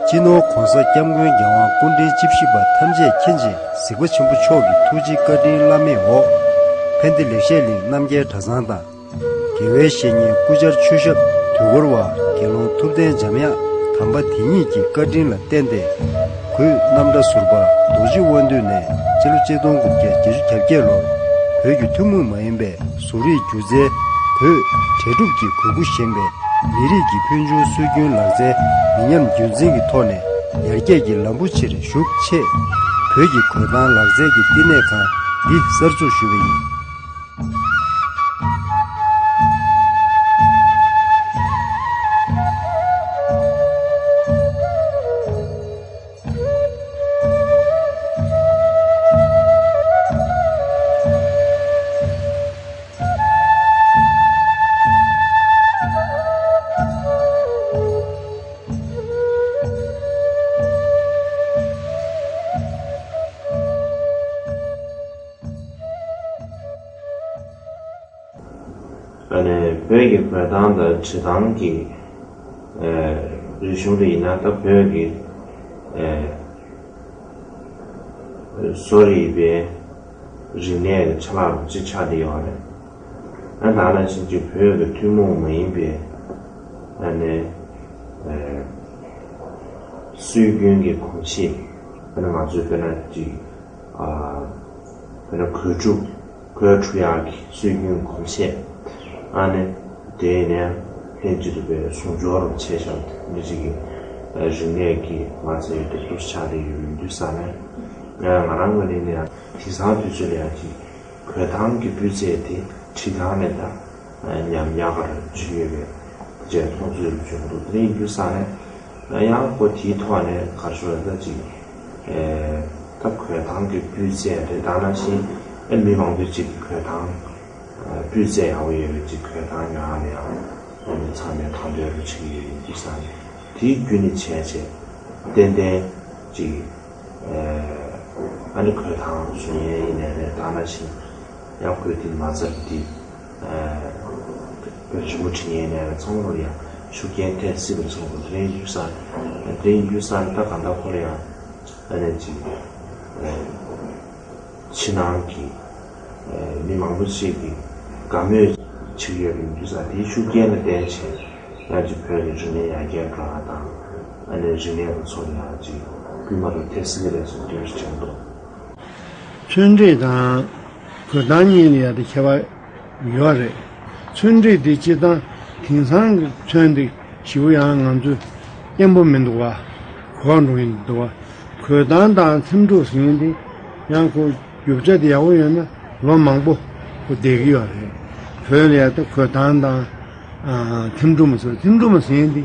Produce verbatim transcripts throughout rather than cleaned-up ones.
སྤྱི་ནོར་༸གོང་ས་༸སྐྱབས་མགོན་རྒྱལ་དབང་སྐུ་ཕྲེང་བཅུ་བཞི་པ་ཐམས་ཅད་མཁྱེན་ཅིང་གཟིགས་པ་ཆེན་པོ་མཆོག་གི་ཐུགས་རྗེ་བཀའ་དྲིན་བླ་མེད་འོག་ཕན་བདེ་ལེགས་བཤད་གླིང་རྣམ་རྒྱལ་གྲྭ་ཚང་དང་། དགེ་བའི་བཤེས་གཉེན་སྐུ་བཅར་མཆོད་ཞབས་དུས་འཁོར་བ་དགེ་སློང་ཐུབ་བསྟན་འཇམ་དབྱངས་དམ་པ་དེ་ཉིད་ཀྱི་བཀའ་དྲིན་ལ་བརྟེན་ཏེ། གུས་རྣམ་གྲྭ་ཟུར་པ་རྡོ་རྗེ་དབང་འདུས་ནས་སྤྱི་ལོ་གཅིག་སྟོང་དགུ་བརྒྱ་བརྒྱད་ཅུ་གྱ་བརྒྱད་ལོར་བོད་ཀྱི་ཐུན་མོང་མ་ཡིན་པའི་གཟུགས་རིས་སྒྱུ་རྩལ་བོད་གྲལ་སྒྲུབ་ཀྱི་གོ་རྒྱུ་བཞེངས་པའི་མི་རིགས་ཀྱི་ཕུལ་བྱུང་སྲོལ་རྒྱུན་ལག་རྩལ་མི་ཉམས་རྒྱུན་འཛིན་གྱི་ཐོག་ནས་ཡར་རྒྱས་ཀྱི་ལམ་བུ་ཆེར་ཞུགས་ཆེད། བོད་ཀྱི་གོས་ཐང་ལག་རྩལ་གྱི་བསྟི་གནས་ཁང་འདི་གསར་འཛུགས་ཞུས་པ་ཡིན། ཨ་ནི་བོད་ཀྱི་གོས་ཐང་དང་བྲིས་ཐང་གི་ཨ་རིག་གཞུང་དེ་ཡིན་ན། ད་བོད་ཀྱི་ཨ་བཟོ་རིག་པའི་རིག་གནས་ཀྱི་ཆ་ལག་རུ་གཅིག་ཆགས་བསྡད་ཡོད་རེད། ཨ་ད་ནང་བཞིན་གྱི་བོད་ཀྱི་ཐུན་མོང་མ་ཡིན་པའི་ཨ་ནི་ཨ་སྲོལ་རྒྱུན་གྱི་གོམས་གཤིས། ཨ་ནི་ང་ཚོའི་དཔེར་ན་ཅིག་ཨ་དཔེར་ན་གོས་འཁྲུ། གོས་འཁྲུ་ཡག་གི་སྲོལ་རྒྱུན་གོམས་གཤིས། ཨ་ནི་དེ་ནས་ལྷན་ཅིག་ཏུ་པའི་ཟུང་འཇུག་རུ་ཆེ་ཤོས་མི་ཅིག་གི་རིག་གནས་ཀྱི་མ་ཚད་ཡོད་དེ་ཏུ་ཆགས་ཏེ་ཡོད་ཡིན་དུས་ས་ནས། ང་རང་ངོས་ནས་ནི་དེང་སང་དུས་ཚོད་ལ་ཡང་ཅིག་གོས་ཐང་གི་སྤུས་ཚད་དེ་བྲིས་ཐང་ནས་ད་ཉམས་ཡག་གར་བྱུང་ཡོད་པའི་རྗེས་མཐོང་ཚུལ་བྱུང་འདུག་དེ་ཡིན་དུས་ས་ནས། ཡང་ཁོ་དེའི་ཐོག་ནས་གར་ཤོར་ད་ཅིག་ཨེ་ད་གོས་ཐང་གི་སྤུས་ཚད་རེད། ད་ནང་བཞིན་ཨེ་མི་མང་པོ་ཅིག་གིས་གོས་ཐང་ཨ་སྤུས་ཚད་ཡག་པོ་ཡོད་པའི་ཅིག་གོས་ཐང་ཉོ་ཡག་ནས་ཡང་ཨ་ནི་ཚང་མས་ཐང་རྡོལ་རུ་བྱེད་ཀྱི་ཡོད་ཡིན་དུས་ས་ནས། དེའི་བརྒྱུད་ནས་བྱས་བྱས་ཏན་ཏན་ཅིག་ཨེ་ཨ་ནི་གོས་ཐང་བཟོ་མཁན་ཡིན་ནའི་རེད། ད་ནང་བཞིན་ཡང་གོས་དེ་མ་རྩ་དེ་ཨ་རི་མོ་བྲིས་མཁན་ཡིན་ནའི་རེད། ཚང་མ་ལ་ཡང་ཤུགས་རྐྱེན་ཐེབས་སྲིད་པ་ཚང་མ་དེ་རིང་ཡུལ་ས་དེ་རིང་ཡུལ་ས་ནི་ད་གང་ལྟར་ཁོ་ལ་ཡང་ཨ་ནི་ཅིག་ཨ་ཕྱི་ནང་གི་ཨ་མི་མང་པོ་ཞིག་གིས་དགའ་མོས་བྱེད་ཀྱི་ཡོད་པའི་ཡུལ་ས་དེའི་ཤུགས་རྐྱེན་ལ་བརྟེན་བྱས་ཡང་ཅིག་བོད་ཀྱི་རིག་གནས་ཡར་རྒྱས་འགྲོ་བ་དང་། ཨ་ནི་རིག་གནས་པ་ཚོ་ལ་ཡང་ཅིག་སྐུལ་མ་རུ་ཐེབས་སྲིད་ཀྱི་རེད་བསམ་འདོད་བྱུང་འདུག་ཚོན་སྒྲིག་དང་གོས་ཐང་གཉིས་ལ་ཡང་དེ་ཁྱད་པར་ཡོད་རེད། ཚོན་སྒྲིག་དེ་སྤྱིར་བཏང་དེང་སང་གི་ཚོན་དེ་ཞེ་པོ་ཡང་ང་ཚོ་སྐྱེན་པོ་མི་འདུག་བ། གོག་འགྲོ་གི་འདུག་བ། གོས་ཐང་དང་ཚེམ་དྲུབ་ཟེར་མཁན་དེ་ཡང་ཁོ་རྒྱུ་ཆ་དེ་ཡག་པོ་ཡོད་ན་ལོ་མང་པོ་ཁོ་བསྡད་ཀྱི་ཡོད་རེད། བོད་ལ་ཡང་ད་གོས་ཐང་དང་ཨ་ཚེམ་དྲུབ་མ་ཟེར། ཚེམ་དྲུབ་མ་ཟེར་མཁན་དེ་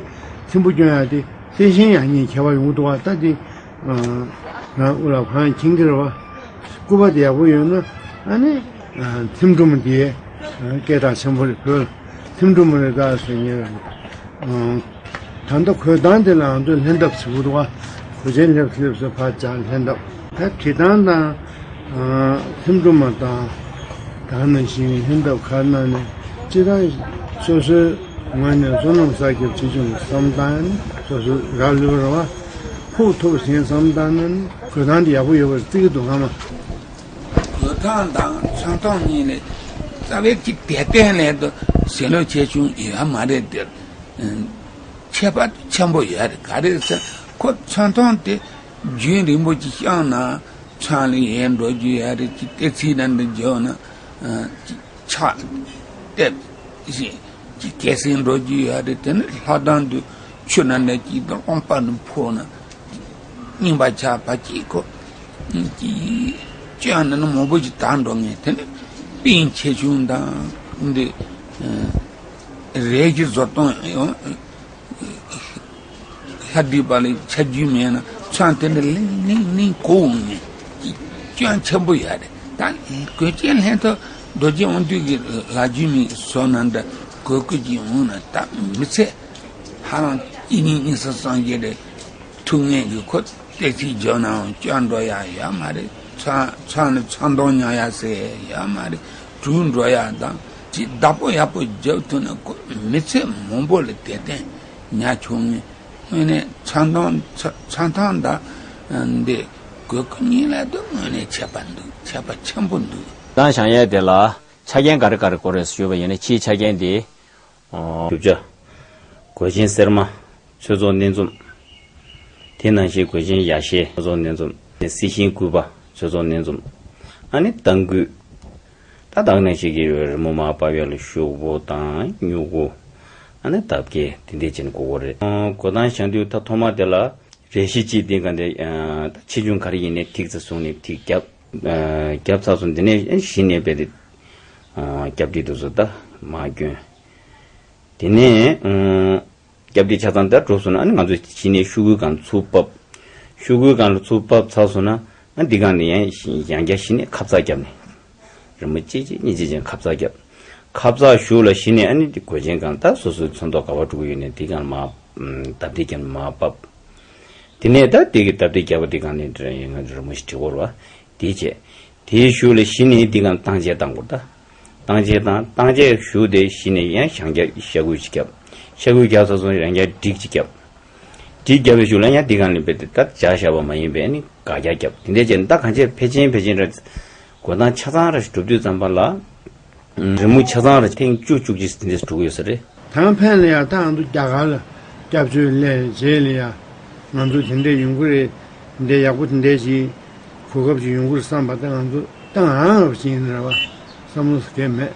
ཚེམ་བུ་སྐྱོན་ཡག་དེ་གསལ་ཤིང་ཡག་ཉིད་ཁྱད་པར་ཡོང་གི་འདུག་བ། ད་དེ་ང་དབུ་ལ་གང་མཁྱེན་གྱི་རེད་བ། སྐུད་པ་དེ་ཡག་པོ་ཡོད་ན་ཨ་ནི་ཚེམ་དྲུབ་མ་དེ་སྐད་གྲགས་ཆེན་པོ་རེད། བོད་ལ་ཚེམ་དྲུབ་མ་རེད་ད་ཟེར་མཁན་རེད། ད་ལྟ་གོས་ཐང་དེ་ལ་ང་ཚོས་ལྷན་ཐབས་ཟེར་གྱི་འདུག་བ། གོས་ཆེན་ལྷེབ་ལྷེབ་ཟེར་ཕར་བྱ་ལྷན་ཐབས། ད་བྲིས་ཐང་དང་ཚེམ་དྲུབ་མ་དང་ད་ནང་བཞིན་ལྷན་ཐབས་ག་རེ་གནང་ནས་སྤྱིར་བཏང་སོ་སོའི་ངོས་ནས་བསོད་ནམས་བསགས་རྒྱུ་ཆེ་ཆུང་བསམ་བཏང་ནས་སོ་སོའི་རག་ལུས་པ་རེད་བ། ཕུགས་ཐུབ་ཟིན་བསམ་བཏང་ན་ནི་གོས་ཐང་དེ་ཡག་པོ་ཡོད་པར་བརྩི་གི་འདུག་སྔ་མ། གོས་ཐང་དང་ཚོན་ཐང་གཉིས་ནི་རྩ་བའི་གི་དེ་གཏན་ནས་དུ་ཟིན་ལོ་ཆེ་ཆུང་ཡོད་མ་རེད་དེ། ཁྱད་པར་ཆེན་པོ་ཡོད་རེད། ག་རེ་ཟེར་ཁོ་ཚོན་ཐང་དེ་རྒྱུན་རིང་པོ་ཅིག་བཤངས་ན་ཚོན་ལ་ཡལ་འགྲོ་རྒྱུ་ཡོད་རེད། ཅིག་ལྟེ་ཚིགས་ནང་དུ་འཇོག་ན་ཅིག་ཆག་ལྟེབ་ཅིག་གས་སྲིན་འགྲོ་རྒྱུ་ཡོད་རེད། དེ་ནི་ལྷ་ཐང་དུ་ཆུ་ནང་ནས་ཅིག་དང་རླངས་པ་ནི་ཕོག་ན་རྙིང་པ་ཆགས་པ་ཅིག་ཁོ་ཅིག་སྐྱོན་ནི་ནི་མང་པོ་ཅིག་དར་འགྲོ་ངེས། དེ་ནི་པིང་ཆེ་ཆུང་དང་འདི་རས་ཀྱི་བཟོ་སྟངས་ཡང་། ལྷ་བྲིས་པ་ལ་ཆ་རྒྱུས་མེད་ན་ཚོན་དེ་འདྲ་ལིང་ལིང་ལིང་གོ་འོང་ངེ། སྐྱོན་ཆེན་པོ་ཡོད་རེད། ད་གོས་ཆེན་ལྷན་ཐབས་རྡོ་རྗེ་དབང་འདུས་ཀྱི་ལ་རྒྱུས་མེད་བཟོ་ན་འདྲ་གོས་གོས་ཀྱི་འོང་ན་ད་མི་ཚད། ཧ་ལམ་ཨི་ནི་ཨི་ས་སངས་རྒྱས་རེད། ཐུག་ངེས་ཀྱི་ཁོ་ཏེ་ཚིག་བརྗོད་ནའང་སྐྱོན་འགྲོ་ཡ་ཡོད་མ་རེད། ཚོན་ཚོན་ནི་ཚོན་མདོག་ཉམས་ཡ་ཟེར་ཡོད་མ་རེད། དྲུག་འགྲོ་ཡ་དང་ཅིག་བདག་པོ་ཡག་པོ་རྒྱབ་ཐུབ་ན་ཁོ་མི་ཚད་མང་པོ་ལ་དེ་བརྟེན་ཉ་ཆུང་ངེ། དངོས་གནས་ཚང་ཐང་ཚ- ཚང་ཐང་དང་འདི་དགོས་མཁོ་གཉིས་ལ་དུ་དངོས་གནས་ཁྱད་པར་འདུག་ཁྱད་པར་ཆེན་པོ་འདུག་དང་བཞག་ཡས་དེ་ལ་ཆ་རྐྱེན་ག་རེ་ག་རེ་དགོས་རེད་ཞུས་པ་ཡིན་ན། ཕྱིའི་ཆ་རྐྱེན་དེ། ཨོ། རྒྱུ་ཆ། གོས་ཆེན་སེར་མ། ཚོད་བཙོག་སྣེ་འཛོམས། དེ་ནང་བཞིན་གོས་ཆེན་ཡ་ཤས་ཚོད་བཙོག་སྣེ་འཛོམས། གསེར་ཤིང་སྐུད་པ་ཚོད་བཙོག་སྣེ་འཛོམས། ཨ་ནི་རྟ་མགོ། ད་དག་ནང་བཞིན་གྱི་རི་མོ་མར་ཕབ་ཡ་ལ་ཤོག་བུ་དང་སྨྱུ་གུ། ཨ་ནི་འདབ་བརྒྱད་དེ་འདྲས་ཅན་དགོས་ཀྱི་རེད། ཨོ། གོས་ཐང་བཞག་དུས་ད་ཐོག་མ་དེ་ལ་རས་གཞི་གཅིག་དེ་ག་འདི་ད་ཆེ་ཆུང་ག་རེ་ཡིན་ནའི་ཐིག་ཙམ་བཟུང་ནས་ཐིག་བརྒྱབ། ཨ། བརྒྱབ་ཚར་སོང་། དེ་ནས་གཞི་ནས་རྦད་དེ། ཨ། རྒྱབ་བྲིས་དེ་ཚོ་ད་མར་བསྐྱོན། དེ་ནས། ཨ། རྒྱབ་བྲིས་ཆ་ཚང་ད་གྲུབ་སོང་ན། ཨ་ནི་ང་ཚོ་གཞི་ནས་ཤོག་གུའི་སྒང་ཚུར་ཕབ། ཤོག་གུའི་སྒང་ལ་ཚུར་ཕབ་ཚར་སོང་ན། ཨ། འདི་སྒང་ནས་ཡང་ཡང་བསྐྱར་གཞི་ནས་ཁབ་གཙགས་བརྒྱབ་ནས། རི་མོ་གཅིག་གཅིག་གཉིས་གཅིག་བྱས་ཁབ་གཙགས་བརྒྱབ། ཁབ་གཙགས་གཞུག་ལ་གཞི་ནས་ཨ་ནི་གོས་ཆེན་སྒང་ད་སོ་སོའི་ཚོན་མདོག་ག་པར་འགྲོ་གི་ཡོད་ནའི་འདི་སྒང་ལ་མར། ཨམ། འདབ་བྲིས་བརྒྱབ་ནས་མར་ཕབ། དེ་ནས་ད་དེ་གི་འདབ་བྲིས་བརྒྱབ་པ་དེ་སྒང་ནས་ང་ཚོ་རི་མོ་ཞིག་བྲི་དགོས་རེད་བ། དེ་བྱས། དེའི་གཞུག་ལ་གཞི་ནས་འདི་སྒང་བརྟག་དཔྱད་བཏང་དགོས། ད་བརྟག་དཔྱད་བཏང་། བརྟག་དཔྱད་གཞུག་དེ་གཞི་ནས་ཡང་ཡང་བསྐྱར་ཤ་ཁུ་ཅིག་བརྒྱབ། ཤ་ཁུ་བརྒྱབ་ཚར་སོང་ཡང་བསྐྱར་འགྲིག་ཅིག་བརྒྱབ། འགྲིག་བརྒྱབ་པའི་གཞུག་ལ་ཡང་འདི་སྒང་ལ་རྦད་དེ་ད་སྦྱར་བཞག་པ་མ་ཡིན་པའི་ནི་སྒ་རྒྱག་བརྒྱབ། དེ་འདྲས་བྱས་ནས་ད་གང་ཅི་ཕལ་ཆེར་ཕལ་ཆེར་ར་གོས་ཐང་ཆ་ཚང་ར་ཞིག་གྲུབ་དུས་ཙམ་པ་ལ། རི་མོ་ཆ་ཚང་ར་ཐེངས་བཅུ་བཅུ་གཅིག་དེ་འདྲས་འགྲོ་གི་ཡོད་ས་རེད། ད་ཕན་ལ་ཡང་ད་ང་ཚོ་རྒྱ་གར་ལ་སྐྱབས་བཅོལ་སླེབས་རྗེས་ལ་ཡང་ང་ཚོ་དེ་འདྲས་ཡོང་གི་རེད། དེ་འདྲས་ཡག་པོ་དེ་འདྲས་ཅིག་གོ་སྐབས་ཅིག་ཡོང་གི་རེད་བསམ་པ་ད་ང་ཚོ་ད་ང་རང་རབ་ཅིག་ཡིན་རེད་བ། བསམ་བློ་ཟེར་མཁན་མེད།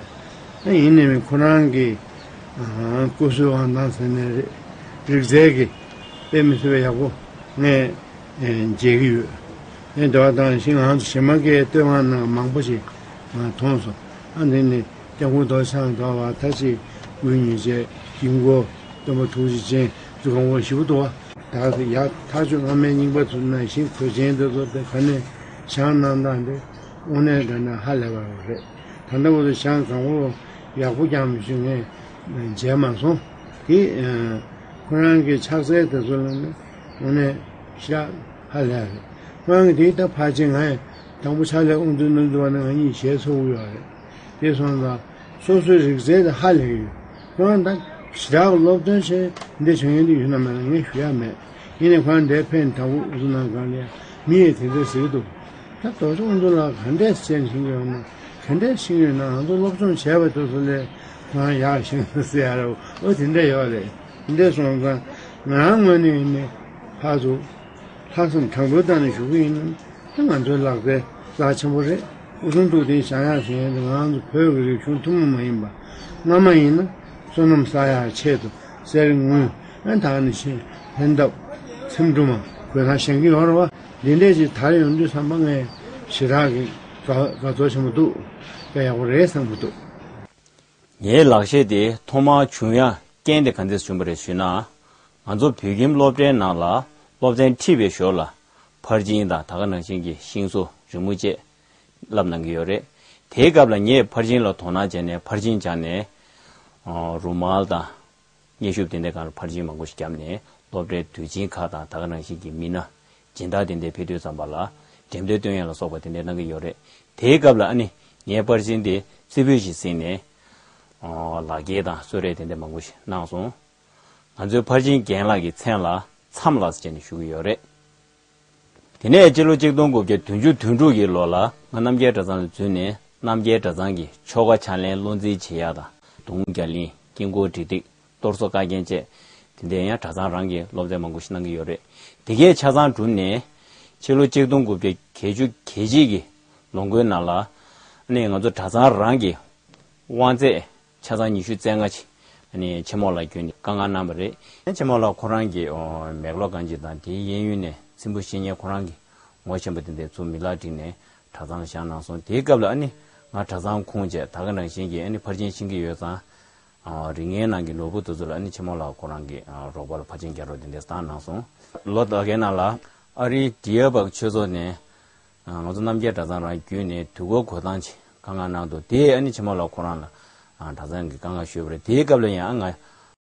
ད་ཡིན་ནའི་ཁོ་རང་གི་ཨ། སྐུ་གཟུགས་དབང་ཐང་ཟེར་ནའི་རེད། རིག་རྩལ་གྱི་དཔེ་མི་སྲིད་པའི་ཡག་པོ་ངས་ཨེ། མཇལ་གྱི་ཡོད། ཨེ། དེ་བ་དང་ཤིང་ང་ཚོ་གཞན་མ་གའི་སྟོད་ལུང་ནང་མང་པོ་ཞིག་ང་མཐོང་སོང་། ཨ། འདི་ནི་སྐྱབས་མགོན་རྡོ་རྗེ་འཆང་དང་བ་ད་ཅི་དབུས་ཉི་བྱེད་དཀྱིལ་འཁོར་སྟོན་པ་ཐུགས་རྗེ་ཅན་ཟེར་མཁན་པོ་ཞེ་པོ་འདུག་བ། ད་ཡ་ཐག་ཆོད་སྔ་མའི་རྙིང་པ་ཚོ་ནང་བཞིན་གོས་ཆེན་དེ་ཚོ་དེ་ག་ནས་བཞེངས་གནང་སྟངས་དེ་དངོས་གནས་དྲང་གནས་ཧ་ལས་པ་རེད། ད་ལྟ་བར་དུ་བཞེངས་གང་བོ་ཡག་པོ་རྐྱང་མི་བྱུང་། ངས་མཇལ་མ་སོང་། དེ་ཁོ་རང་གི་ཕྱག་རྩལ་དེ་ཚོ་ལ་ནི་དངོས་གནས་ཤ་ཧ་ལས་རེད། ཁོ་རང་གི་དེ་ད་ཕལ་ཆེར་ང་ཡི་དང་པོ་ཕྱག་ལས་དབུ་འཛིན་གནང་དུས་བ་ནི་ང་གཉིས་ཞལ་ཚོགས་ཡོད་རེད། དེ་སོང་ཙང་སོ་སོའི་རིག་རྩལ་དེ་ཧ་ལས་ཡོད། ཁོ་རང་ད་ཞེ་དྲག་སློབ་སྟོན་བྱས་འདི་བྱུང་ཡོད་འདི་ཡོད་ན་མེད་ན་ངས་ཞུ་ཡ་མེད། ཡིན་ནའི་ཁོ་རང་འདིར་ཕེབས་དང་པོ་འུ་ཚོ་ནང་སྒང་ལ་ཡ་མི་ཡིས་དེ་འདྲས་ཟེར་གྱི་འདུག་ད་རྡོ་རྗེ་དབང་འདུས་ལགས་ག་འདྲས་བྱས་ནས་ཤེས་ཀྱི་ཡོད་ན། ག་འདྲས་ཤེས་ཀྱི་ཡོད་ན། ང་ཚོ་སློབ་སྦྱོང་བྱས་པ་དེ་ཚོ་ལས་ཁོ་རང་ཡག་ཤེས་ཟེར་ཡ་རེད། འོ་དེ་འདྲས་ཡོད་རེད། དེ་འདྲས་སོང་ཙང་ང་རང་ངོས་ནས་ཡིན་ནའི་ཕར་ཚུར་ལྷག་བསམ་དྲང་པོའི་སྟེང་ནས་ཞུ་གི་ཡིན། ད་ང་ཚོའི་ལག་རྩལ་རྩ་ཆེན་པོ་རེད། སྐུ་གསུང་ཐུགས་རྟེན་བཞེངས་ཡག་ཟེར་མཁན་དེ་ང་ཚོ་བོད་ཀྱི་རིག་གཞུང་ཐུན་མོང་མ་ཡིན་པ། སྔ་མ་ཡིན་ན་བསོད་ནམས་བསགས་ཡག་ཆེད་དུ་གསེར་དངུལ། ཨ། ད་ནི་ཤིང་ལྷན་ཐབས་ཚེམ་དྲུབ་མ་གོས་ཐང་བཞེངས་ཀྱི་ཡོད་རེད་བ། འདི་འདྲས་ཅིག་དར་ཡོང་དུས་ཙམ་པ་ངས་ཞེ་དྲག་གི་དགའ་དགའ་ཚོར་ཆེན་པོ་འདུག་དཔེ་ཡག་པོ་རེད་བསམ་གྱི་འདུག་ངའི་ལག་ཤེས་དེ་ཐོག་མར་བྱུང་ཡ་རྐྱེན་དེ་ག་འདྲས་བྱུང་བ་རེད་ཞུས་ན། ང་ཚོ་བོད་ཁྱིམ་སློབ་གྲྭའི་ནང་ལ་སློབ་ཚན་ཁྲིད་པའི་ཞོར་ལ་ཕར་ཕྱིན་དང་ད་ག་ནང་བཞིན་གྱི་ཤིང་བཟོ་རི་མོ་བཅས་བསླབ་གནང་གི་ཡོད་རེད། དེའི་སྐབས་ལ་ངས་ཕར་ཕྱིན་ལ་དོ་སྣང་བྱས་ནས་ཕར་ཕྱིན་སྦྱར་ནས། ཨ། རུ་མལ་དང་། མཉེན་ཤུབས་དེ་འདྲའི་སྒང་ལ་ཕར་ཕྱིན་མང་པོ་ཞིག་བརྒྱབ་ནས་སློབ་གྲྭའི་དུས་ཆེན་ཁག་དང་ད་ག་ནང་བཞིན་གྱི་མི་སྣ་སྦྱིན་བདག་དེ་འདྲའི་ཕེབས་དུས་ཙམ་པ་ལ་འགྲེམས་སྟོན་སྟོན་ཡ་ལ་སོགས་པ་དེ་འདྲའི་གནང་གི་ཡོད་རེད། དེའི་སྐབས་ལ་ཨ་ནི་ངའི་པར་ཆས་དེ་རྩེ་ཕུད་ཞིག་བཟུང་ནས། ཨོ། ལག་འཁྱེར་དང་གསོལ་རས་དེ་འདྲ་མང་པོ་ཞིག་གནང་སོང་། ང་ཚོའི་ཕར་ཕྱིན་རྒན་ལགས་ཀྱི་མཚན་ལ་མཚམས་ལགས་ཟེར་བྱས་ནས་ཞུ་གི་ཡོད་རེད། དེ་ནས་སྤྱི་ལོ་གཅིག་སྟོང་དགུ་བརྒྱ་བདུན་ཅུ་དོན་དྲུག་གི་ལོ་ལ་ང་རྣམ་རྒྱལ་གྲྭ་ཚང་ལ་འཛུལ་ནས་རྣམ་རྒྱལ་གྲྭ་ཚང་གི་ཆོ་ག་ཕྱག་ལེན་བློ་འཛིན་བྱེད་ཡག་དང་གདུང་རྒྱ་གླིང་དཀྱིལ་འཁོར་བྲིས་སྟེགས་གཏོར་ཟོར་བཀའ་རྒྱན་བཅས་དེ་འདྲའི་ཡང་གྲྭ་ཚང་རང་གི་སློབ་ཚན་མང་པོ་ཞིག་གནང་གི་ཡོད་རེད། དེ་གའི་ཆ་ཚང་གྲུབ་ནས་ཕྱི་ལོ་གཅིག་སྟོང་དགུ་བརྒྱ་བརྒྱད་ཅུ་གྱ་གཅིག་གི་ལོ་འགོའི་ནང་ལ་ནས་ང་ཚོ་གྲྭ་ཚང་རང་གི་དབང་རྩས་ཆ་ཚང་ཉི་ཤུ་རྩ་ལྔ་ཅིག་ཆེན་མོ་ལགས་བརྒྱུད་ནས་བཀའ་མངགས་གནང་བ་རེད། ཆེན་མོ་ལགས་ཁོ་རང་གི་མེག་ལོར་གང་ཅིག་དང་དེའི་གཡས་གཡོན་ནས་སྲིན་པོ་བཤེས་གཉེན་ཁོ་རང་གི་ངོ་ཆེན་པོ་དེ་འདྲའི་ཚུར་མི་ལག་བསྒྲིགས་ནས་གྲྭ་ཚང་ལ་བཞག་གནང་སོང་། དེའི་སྐབས་ལ་ཨ་ནི་ང་གྲྭ་ཚང་ཁོངས་བཅས་ད་ག་ནང་བཞིན་གྱི་ཨ་ནི་ཕར་ཕྱིན་ཕྱིན་གྱི་ཡོད་ཙང་། རིགས་ངན་ནང་གི་ནོར་བུ་དེ་ཚོ་ལ་ཨ་ནི་ཆེན་མོ་ལགས་ཁོ་རང་གི་རོགས་པ་ལ་ཕར་ཕྱིན་རྒྱག་རོགས་དེ་འདྲ་བཏང་གནང་སོང་། ལོ་ད་གའི་ནང་ལ་ཨ་རིའི་ཌི་ཡར་སྦག་ཆོས་ཚོགས་ནས་ང་ཚོ་རྣམ་རྒྱལ་གྲྭ་ཚང་རང་བརྒྱུད་ནས་དུས་འཁོར་གོས་ཐང་ཅིག་བཀའ་མངགས་གནང་འདུག་དེ་ཨ་ནི་ཆེན་མོ་ལགས་ཁོ་རང་ལ་གྲྭ་ཚང་གི་བཀའ་མངགས་ཞུས་པ་རེད། དེའི་སྐབས་ལ་ཡང་ང་